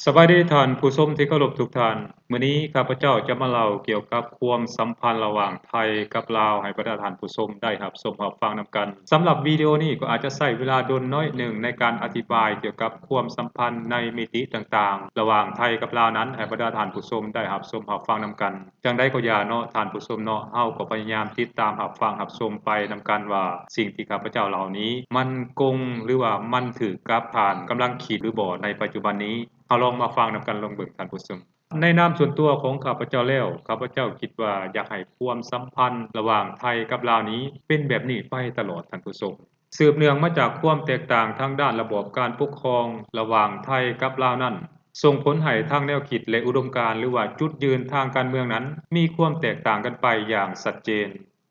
ສະບາຍດີທ່ານຜູ້ຊົມທີ່ເຄົາລົບທຸກທ່ານ. ມື້ນີ້ຂ້າພະເຈົ້າຈະມາເລົ່າກ່ຽວກັບຄວາມສຳພັນລະຫວ່າງໄທກັບລາວ ໃຫ້ບັນດາທ່ານຜູ້ຊົມໄດ້ຮັບຊົມຮັບຟັງນຳກັນ. ສຳລັບວິດີໂອນີ້ກໍອາດຈະໃຊ້ເວລາດົນໜ້ອຍໜຶ່ງໃນການອະທິບາຍກ່ຽວກັບຄວາມສຳພັນໃນມິຕິຕ່າງໆ ລະຫວ່າງໄທກັບລາວນັ້ນ ໃຫ້ບັນດາທ່ານຜູ້ຊົມໄດ້ຮັບຊົມຮັບຟັງນຳກັນ. ຈັ່ງໃດກໍຢ່າເນາະທ່ານຜູ້ຊົມເນາະ, ເຮົາກໍພະຍາຍາມຕິດຕາມຮັບຟັງຮັບຊົມໄປນຳກັນວ່າ ສິ່ງທີ່ຂ້າພະເຈົ້າເລົ່ານີ້ ມັນກົງ ຫຼືວ່າມັນຖືກກັບທ່ານກຳລັງຄິດຫຼືບໍ່ໃນປັດຈຸບັນນີ້. ເຮົາລອງມາຟັງນຳກັນລອງເບິ່ງທ່ານຜູ້ຊົມ. ໃນນາມສ່ວນຕົວຂອງຂ້າພະເຈົ້າແລ້ວ, ຂ້າພະເຈົ້າຄິດວ່າຢາກໃຫ້ຄວາມສຳພັນລະຫວ່າງໄທກັບລາວນີ້ເປັນແບບນີ້ໄປຕະຫຼອດທ່ານຜູ້ຊົມ. ສືບເນື່ອງມາຈາກຄວາມແຕກຕ່າງທາງດ້ານລະບອບການປົກຄອງລະຫວ່າງໄທກັບລາວນັ້ນ, ສົ່ງຜົນໃຫ້ທັງແນວຄິດ ແລະ ອຸດົມການ ຫຼືວ່າຈຸດຢືນທາງການເມືອງນັ້ນ ມີຄວາມແຕກຕ່າງກັນໄປຢ່າງຊັດເຈນ.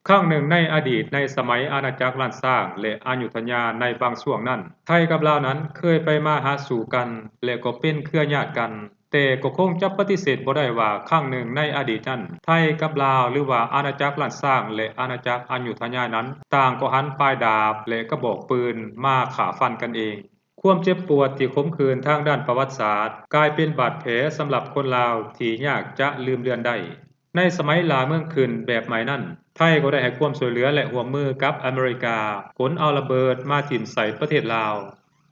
ຄັ້ງໜຶ່ງໃນອະດີດ, ໃນສະໄໝອານາຈັກລ້ານຊ້າງ ແລະ ອະຍຸດທະຍາໃນບາງຊ່ວງນັ້ນ, ໄທກັບລາວນັ້ນເຄີຍໄປມາຫາສູ່ກັນ ແລະ ກໍເປັນເຄືອຍາດກັນ. ແຕ່ກໍຄົງຈະປະຕິເສດບໍ່ໄດ້ວ່າ ຄັ້ງໜຶ່ງໃນອະດີດນັ້ນ, ໄທກັບລາວ ຫຼືວ່າອານາຈັກລ້ານຊ້າງ ແລະ ອານາຈັກອະຍຸດທະຍານັ້ນ ຕ່າງກໍຫັນປາຍດາບ ແລະ ກະບອກປືນມາຂ້າຟັນກັນເອງ. ຄວາມເຈັບປວດທີ່ຂົມຂື່ນທາງດ້ານປະຫວັດສາດ ກາຍເປັນບາດແຜສຳລັບຄົນລາວທີ່ຍາກຈະລືມເລືອນໄດ້. ໃນສະໄໝຫຼ້າເມືອງຂຶ້ນແບບໃໝ່ນັ້ນ, ໄທກໍໄດ້ໃຫ້ຄວາມຊ່ວຍເຫຼືອ ແລະ ຮ່ວມມືກັບອາເມລິກາ ຂົນເອົາລະເບີດມາຖິ້ມໃສ່ປະເທດລາວ.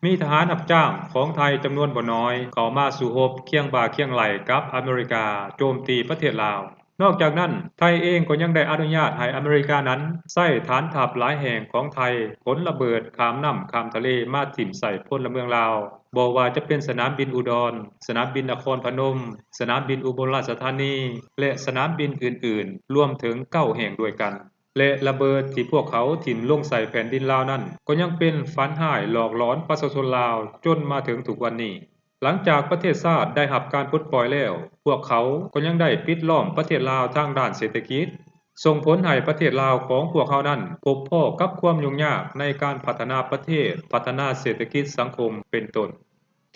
ມີທະຫານຮັບຈ້າງຂອງໄທຈຳນວນບໍ່ໜ້ອຍເຂົ້າມາສູ້ຮົບຄຽງບ່າຄຽງໄຫຼ່ກັບອາເມລິກາ ໂຈມຕີປະເທດລາວ. ນອກຈາກນັ້ນ, ໄທເອງກໍຍັງໄດ້ອະນຸຍາດໃຫ້ອາເມລິການັ້ນໃຊ້ຖານທັບຫຼາຍແຫ່ງຂອງໄທຂົນລະເບີດຂ້າມນ້ຳຂ້າມທະເລມາຖິ້ມໃສ່ພົນລະເມືອງລາວ, ບໍ່ວ່າຈະເປັນສະໜາມບິນອຸດອນ, ສະໜາມບິນນະຄອນພະນົມ, ສະໜາມບິນອຸບົນລາຊະທານີ ແລະ ສະໜາມບິນອື່ນໆ ລວມເຖິງເກົ້າແຫ່ງດ້ວຍກັນ. ແລະ ລະເບີດທີ່ພວກເຂົາຖິ້ມລົງໃສ່ແຜ່ນດິນລາວນັ້ນ ກໍຍັງເປັນຝັນຮ້າຍຫຼອກຫຼອນປະຊາຊົນລາວຈົນມາເຖິງທຸກວັນນີ້. ຫຼັງຈາກປະເທດຊາດໄດ້ຮັບການປົດປ່ອຍແລ້ວ, ພວກເຂົາກໍຍັງໄດ້ປິດລ້ອມປະເທດລາວທາງດ້ານເສດຖະກິດ, ສົ່ງຜົນໃຫ້ປະເທດລາວຂອງພວກເຮົານັ້ນພົບພໍ້ກັບຄວາມຫຍຸ້ງຍາກໃນການພັດທະນາປະເທດ, ພັດທະນາເສດຖະກິດສັງຄົມເປັນຕົ້ນ.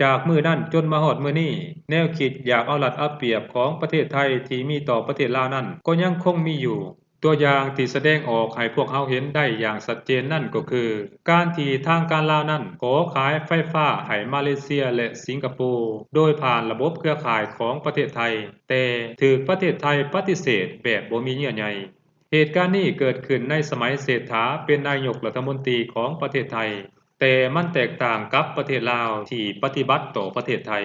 ຈາກມື້ນັ້ນຈົນມາຮອດມື້ນີ້, ແນວຄິດຢາກເອົາລັດເອົາປຽບຂອງປະເທດໄທທີ່ມີຕໍ່ປະເທດລາວນັ້ນ ກໍຍັງຄົງມີຢູ່. ຕົວຢ່າງທີ່ສະແດງອອກໃຫ້ພວກເຮົາເຫັນໄດ້ຢ່າງຊັດເຈນນັ້ນກໍຄື ການທີ່ທາງການລາວນັ້ນຂໍຂາຍໄຟຟ້າໃຫ້ມາເລເຊຍ ແລະ ສິງກະໂປ ໂດຍຜ່ານລະບົບເຄືອຂ່າຍຂອງປະເທດໄທ, ແຕ່ຖືກປະເທດໄທປະຕິເສດແບບບໍ່ມີເຍື່ອໃຍ. ເຫດການນີ້ເກີດຂຶ້ນໃນສະໄໝເສດຖາເປັນນາຍົກລັດຖະມົນຕີຂອງປະເທດໄທ, ແຕ່ມັນແຕກຕ່າງກັບປະເທດລາວທີ່ປະຕິບັດຕໍ່ປະເທດໄທ.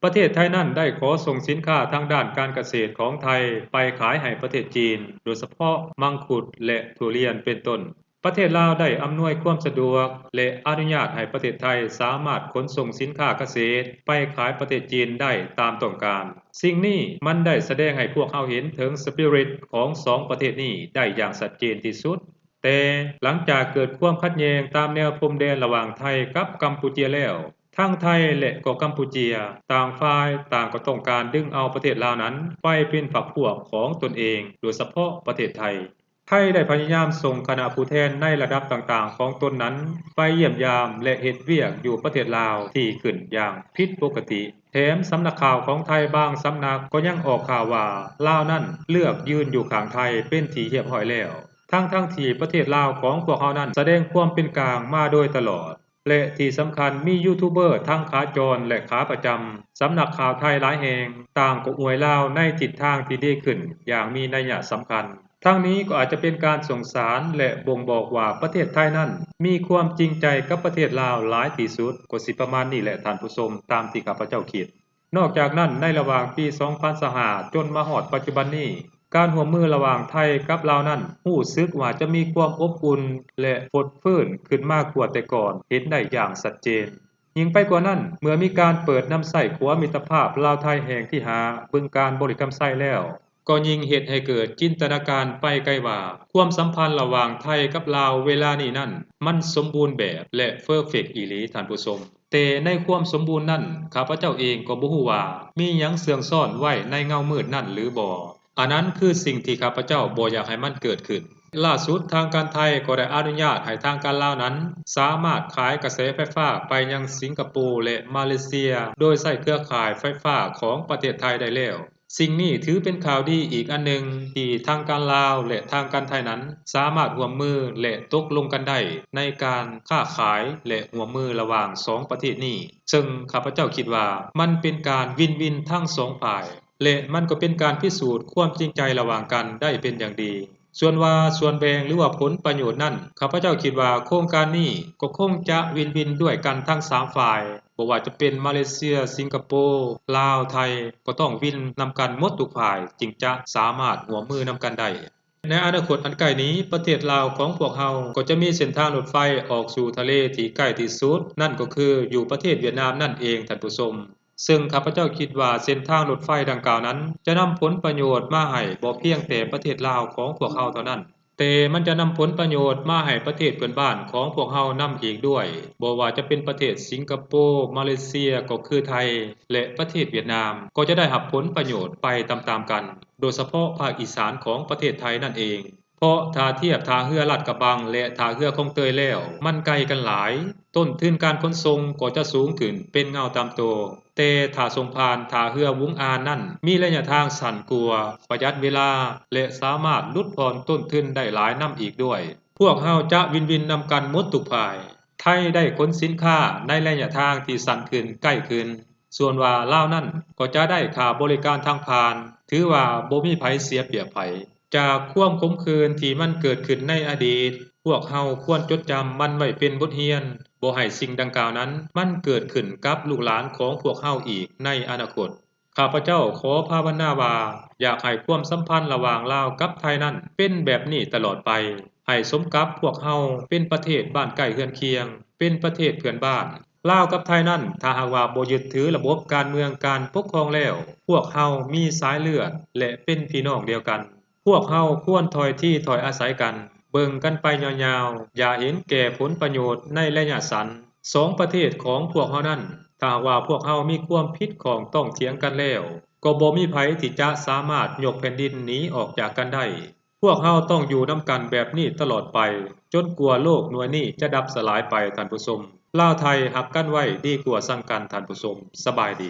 ປະເທດໄທນັ້ນໄດ້ຂໍສົ່ງສິນຄ້າທາງດ້ານການກະເສດຂອງໄທໄປຂາຍໃຫ້ປະເທດຈີນ, ໂດຍສະເພາະມັງຄຸດ ແລະ ທຸລຽນເປັນຕົ້ນ. ປະເທດລາວໄດ້ອຳນວຍຄວາມສະດວກ ແລະ ອະນຸຍາດໃຫ້ປະເທດໄທສາມາດຂົນສົ່ງສິນຄ້າກະເສດໄປຂາຍປະເທດຈີນໄດ້ຕາມຕ້ອງການ. ສິ່ງນີ້ມັນໄດ້ສະແດງໃຫ້ພວກເຮົາເຫັນເຖິງສະປິຣິດຂອງສອງປະເທດນີ້ໄດ້ຢ່າງຊັດເຈນທີ່ສຸດ. ແຕ່ຫຼັງຈາກເກີດຄວາມຂັດແຍ່ງຕາມແນວພົມແດນລະຫວ່າງໄທກັບກຳປູເຈຍແລ້ວ, ທັງໄທ ແລະ ກໍກຳປູເຈຍ ຕ່າງຝ່າຍຕ່າງກໍຕ້ອງການດຶງເອົາປະເທດລາວນັ້ນໄປເປັນພັກພວກຂອງຕົນເອງ, ໂດຍສະເພາະປະເທດໄທ. ໄທໄດ້ພະຍາຍາມສົ່ງຄະນະຜູ້ແທນໃນລະດັບຕ່າງໆຂອງຕົນນັ້ນໄປຢ້ຽມຢາມ ແລະ ເຮັດວຽກຢູ່ປະເທດລາວທີ່ຂຶ້ນຢ່າງຜິດປົກກະຕິ. ແຖມສຳນັກຂ່າວຂອງໄທບາງສຳນັກກໍຍັງອອກຂ່າວວ່າ ລາວນັ້ນເລືອກຢືນຢູ່ຂ້າງໄທເປັນທີ່ຮຽບຮ້ອຍແລ້ວ, ທັງໆທີ່ປະເທດລາວຂອງພວກເຮົານັ້ນສະແດງຄວາມເປັນກາງມາໂດຍຕະຫຼອດ. ແລະ ທີ່ສຳຄັນ, ມີຢູທູບເບີທັງຂາຈອນ ແລະ ຂາປະຈຳສຳນັກຂ່າວໄທຫຼາຍແຫ່ງ ຕ່າງກໍອວຍລາວໃນທິດທາງທີ່ດີຂຶ້ນຢ່າງມີໄນຍະສຳຄັນ. ທັງນີ້ກໍອາດຈະເປັນການສົ່ງສານ ແລະ ບົ່ງບອກວ່າປະເທດໄທນັ້ນມີຄວາມຈິງໃຈກັບປະເທດລາວຫຼາຍທີ່ສຸດ. ກໍຊິປະມານນີ້ແຫຼະທ່ານຜູ້ຊົມ, ຕາມທີ່ຂ້າພະເຈົ້າຄິດ. ນອກຈາກນັ້ນ, ໃນລະຫວ່າງປີສອງພັນຊາວຫ້າຈົນມາຮອດປັດຈຸບັນນີ້, ການຮ່ວມມືລະຫວ່າງໄທກັບລາວນັ້ນ ຮູ້ສຶກວ່າຈະມີຄວາມອົບອຸ່ນ ແລະ ຟົດຟື້ນຂຶ້ນມາກວ່າແຕ່ກ່ອນເຫັນໄດ້ຢ່າງຊັດເຈນ. ຍິ່ງໄປກວ່ານັ້ນ, ເມື່ອມີການເປີດນຳໃຊ້ຂົວມິດຕະພາບລາວໄທແຫ່ງທີຫ້າ ບຶງການ ບໍລິຄຳໄຊແລ້ວ, ກໍຍິ່ງເຮັດໃຫ້ເກີດຈິນຕະນາການໄປໄກວ່າ ຄວາມສຳພັນລະຫວ່າງໄທກັບລາວເວລານີ້ນັ້ນ ມັນສົມບູນແບບ ແລະ ເຟີເຟັກອີ່ຫຼີທ່ານຜູ້ຊົມ. ແຕ່ໃນຄວາມສົມບູນນັ້ນ, ຂ້າພະເຈົ້າເອງກໍບໍ່ຮູ້ວ່າມີຫຍັງເຊື່ອງຊ້ອນໄວ້ໃນເງົາມືດນັ້ນຫຼືບໍ່. ອັນນັ້ນຄືສິ່ງທີ່ຂ້າພະເຈົ້າບໍ່ຢາກໃຫ້ມັນເກີດຂຶ້ນ. ລ່າສຸດ, ທາງການໄທກໍໄດ້ອະນຸຍາດໃຫ້ທາງການລາວນັ້ນສາມາດຂາຍກະແສໄຟຟ້າໄປຍັງສິງກະໂປ ແລະ ມາເລເຊຍ ໂດຍໃຊ້ເຄືອຂ່າຍໄຟຟ້າຂອງປະເທດໄທໄດ້ແລ້ວ. ສິ່ງນີ້ຖືເປັນຂ່າວດີອີກອັນໜຶ່ງ ທີ່ທາງການລາວ ແລະ ທາງການໄທນັ້ນ ສາມາດຮ່ວມມື ແລະ ຕົກລົງກັນໄດ້ ໃນການຄ້າຂາຍ ແລະ ຮ່ວມມືລະຫວ່າງສອງປະເທດນີ້ ເຊິ່ງຂ້າພະເຈົ້າຄິດວ່າ ມັນເປັນການວິນວິນທັງສອງຝ່າຍ ແລະ ມັນກໍເປັນການພິສູດຄວາມຈິງໃຈລະຫວ່າງກັນໄດ້ເປັນຢ່າງດີ. ສ່ວນວ່າສ່ວນແບ່ງ ຫຼືວ່າຜົນປະໂຫຍດນັ້ນ ຂ້າພະເຈົ້າຄິດວ່າໂຄງການນີ້ກໍຄົງຈະວິນວິນດ້ວຍກັນທັງສາມຝ່າຍ, ບໍ່ວ່າຈະເປັນມາເລເຊຍ, ສິງກະໂປ, ລາວ, ໄທ ກໍຕ້ອງວິນນຳກັນໝົດທຸກຝ່າຍ ຈຶ່ງຈະສາມາດຮ່ວມມືນຳກັນໄດ້. ໃນອະນາຄົດອັນໃກ້ນີ້ ປະເທດລາວຂອງພວກເຮົາກໍຈະມີເສັ້ນທາງລົດໄຟອອກສູ່ທະເລທີ່ໃກ້ທີ່ສຸດ, ນັ້ນກໍຄືຢູ່ປະເທດຫວຽດນາມນັ້ນເອງ, ທ່ານຜູ້ຊົມ. ເຊິ່ງຂ້າພະເຈົ້າຄິດວ່າເສັ້ນທາງລົດໄຟດັ່ງກ່າວນັ້ນ ຈະນຳຜົນປະໂຫຍດມາໃຫ້ບໍ່ພຽງແຕ່ປະເທດລາວຂອງພວກເຮົາເທົ່ານັ້ນ, ແຕ່ມັນຈະນຳຜົນປະໂຫຍດມາໃຫ້ປະເທດເພື່ອນບ້ານຂອງພວກເຮົານຳອີກດ້ວຍ, ບໍ່ວ່າຈະເປັນປະເທດສິງກະໂປ, ມາເລເຊຍ ກໍຄືໄທ ແລະ ປະເທດຫວຽດນາມ ກໍຈະໄດ້ຮັບຜົນປະໂຫຍດໄປຕາມໆກັນ, ໂດຍສະເພາະພາກອີສານຂອງປະເທດໄທນັ້ນເອງ. ເພາະຖ້າທຽບທ່າເຮືອລາດກະບັງ ແລະ ທ່າເຮືອຄອງເຕີຍແລ້ວ ມັນໄກກັນຫຼາຍ, ຕົ້ນທຶນການຂົນສົ່ງກໍຈະສູງຂຶ້ນເປັນເງົາຕາມໂຕ, ແຕ່ຖ້າສົ່ງຜ່ານທ່າເຮືອຫວຸງອານນັ້ນ ມີໄລຍະທາງສັ້ນກວ່າ, ປະຢັດເວລາ ແລະ ສາມາດຫຼຸດຜ່ອນຕົ້ນທຶນໄດ້ຫຼາຍນຳອີກດ້ວຍ. ພວກເຮົາຈະວິນວິນນຳກັນໝົດທຸກຝ່າຍ. ໄທໄດ້ຂົນສິນຄ້າໃນໄລຍະທາງທີ່ສັ້ນຂຶ້ນ, ໃກ້ຂຶ້ນ. ສ່ວນວ່າລາວນັ້ນກໍຈະໄດ້ຄ່າບໍລິການທາງຜ່ານ, ຖືວ່າບໍ່ມີໃຜເສຍປຽບໃຜ. ຈາກຄວາມຂົມຂື່ນທີ່ມັນເກີດຂຶ້ນໃນອະດີດ, ພວກເຮົາຄວນຈົດຈຳມັນໄວ້ເປັນບົດຮຽນ, ບໍ່ໃຫ້ສິ່ງດັ່ງກ່າວນັ້ນມັນເກີດຂຶ້ນກັບລູກຫຼານຂອງພວກເຮົາອີກໃນອະນາຄົດ. ຂ້າພະເຈົ້າຂໍພາວະນາວ່າ ຢາກໃຫ້ຄວາມສຳພັນລະຫວ່າງລາວກັບໄທນັ້ນເປັນແບບນີ້ຕະຫຼອດໄປ, ໃຫ້ສົມກັບພວກເຮົາເປັນປະເທດບ້ານໃກ້ເຮືອນຄຽງ, ເປັນປະເທດເພື່ອນບ້ານ. ລາວກັບໄທນັ້ນ ຖ້າຫາກວ່າບໍ່ຍຶດຖືລະບົບການເມືອງການປົກຄອງແລ້ວ, ພວກເຮົາມີສາຍເລືອດ ແລະ ເປັນພີ່ນ້ອງດຽວກັນ. ພວກເຮົາຄວນຖ້ອຍທີຖ້ອຍອາໄສກັນ, ເບິ່ງກັນໄປຍາວໆ, ຢ່າເຫັນແກ່ຜົນປະໂຫຍດໃນໄລຍະສັ້ນ. ສອງປະເທດຂອງພວກເຮົານັ້ນ, ຖ້າຫາກວ່າພວກເຮົາມີຄວາມຜິດຂ້ອງຕ້ອງຖຽງກັນແລ້ວ, ກໍບໍ່ມີໃຜທີ່ຈະສາມາດຍົກແຜ່ນດິນໜີອອກຈາກກັນໄດ້. ພວກເຮົາຕ້ອງຢູ່ນຳກັນແບບນີ້ຕະຫຼອດໄປ, ຈົນກວ່າໂລກໜ່ວຍນີ້ຈະດັບສະຫຼາຍໄປ, ທ່ານຜູ້ຊົມ. ລາວໄທຮັກກັນໄວ້ດີກວ່າຊັງກັນ, ທ່ານຜູ້ຊົມ. ສະບາຍດີ.